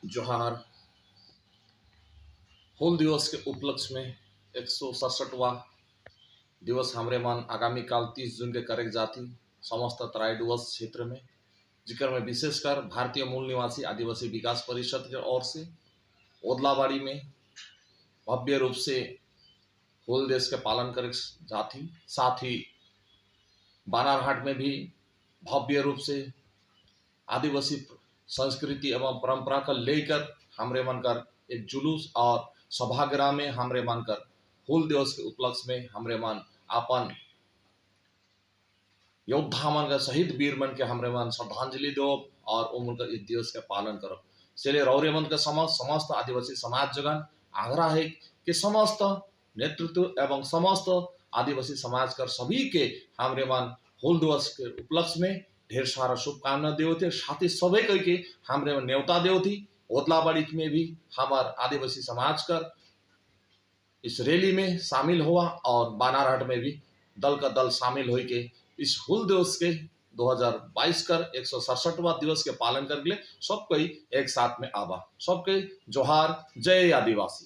जोहार। हुल दिवस के उपलक्ष्य में 167वां दिवस हमरे मन आगामी काल 30 जून के करे जाती समस्त तराई डुअर्स क्षेत्र में, जिकर में विशेषकर भारतीय मूल निवासी आदिवासी विकास परिषद के ओर से ओदलाबाड़ी में भव्य रूप से हुल दिवस के पालन करे जाती। साथ ही बानारहाट में भी भव्य रूप से आदिवासी संस्कृति एवं परंपरा का लेकर हमरे मन कर एक जुलूस और सभागृह में हमरे मन कर हुल दिवस के उपलक्ष्य में हमरे मन अपन योद्धा मन का, शहीद वीर मन के हमरे मन श्रद्धांजलि दो और उन का इस दिवस के पालन करो। इसलिए रौरे मन के समस्त समस्त आदिवासी समाज जगन आग्रह है कि समस्त नेतृत्व एवं समस्त आदिवासी समाज कर सभी के हमरे मन हुल दिवस के उपलक्ष्य में ढेर सारा शुभकामना देवते। साथ ही सभी के हमरे मन न्योता देवती। ओदलाबाड़ी में भी हमार आदिवासी समाज कर इस रैली में शामिल हुआ और बानारहाट में भी दल का दल शामिल हो के इस हुल दिवस के 2022 कर 167वां दिवस के पालन कर ले सब कोई एक साथ में आवा। सबके जोहार, जय आदिवासी।